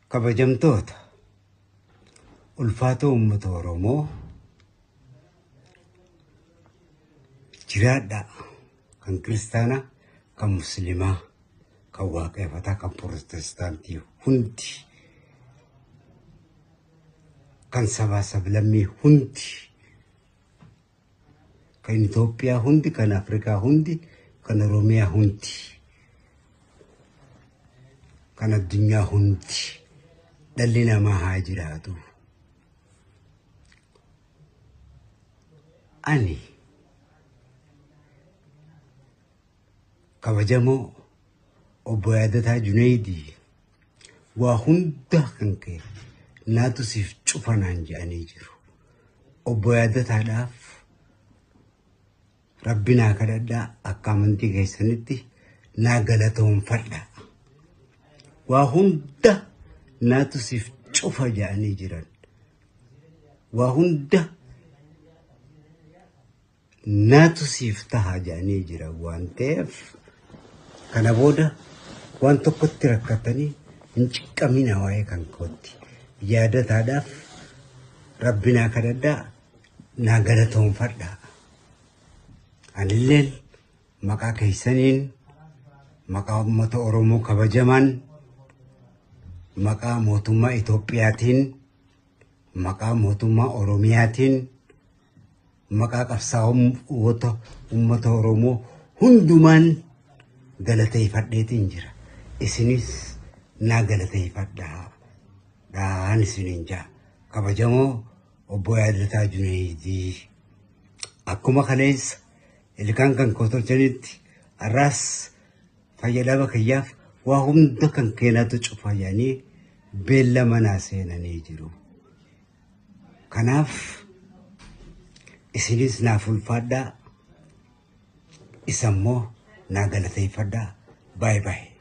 Kabajamtoota ulfaatoo uummata Oromoo jiraadhaa kan kiristaanaa, kan musliimaa, kan waaqeffataa, kan pirootestaantii hundi, kan sabaa sablammii hundi, kan Itoophiyaa hundi, kan Afrikaa hundi, kan Oromiyaa hundi, kan addunyaa hundi dhalli namaa haa jiraatu. Ani kabajamoo obbo Yaadataa Junaydii waa hunda kan ka'e naatu siif cufa naan jedhanii jiru. Obbo Yaadataadhaaf Rabbi naa kadhadhaa akka amantii keessanitti naa galatoonfadha. Waa hunda naatu siif cufa jedhanii jiran. Waa hunda naatu siif taha jedhanii jiran waan ta'eef kana booda waan tokkotti rakkatanii hin ciqqamina waa'ee kan kootti. Yaadataadhaaf Rabbi naa kadhadhaa naa galatoonfadhaa. Anilleen maqaa keessaniin maqaa uummata Oromoo kabajamaan maqaa mootummaa Itoophiyaatiin maqaa mootummaa Oromiyaatiin maqaa qabsaa'ota uummata Oromoo hundumaan galateeffadheetiin jira. Isinis naa galateeffadhaa. Dhaan isiniin jaa. Kabajamoo obbo Yaadataa Junaydii. Akkuma kaleessa ilkaan kan koo tolchanitti har'aas fayyadama kiyyaaf waa hunda kan keenatu cufa jedhanii beellama naa seenanii jiru. Kanaaf isinis naaf ulfaadhaa isa immoo naa galateeffadhaa. Baay'ee baay'ee.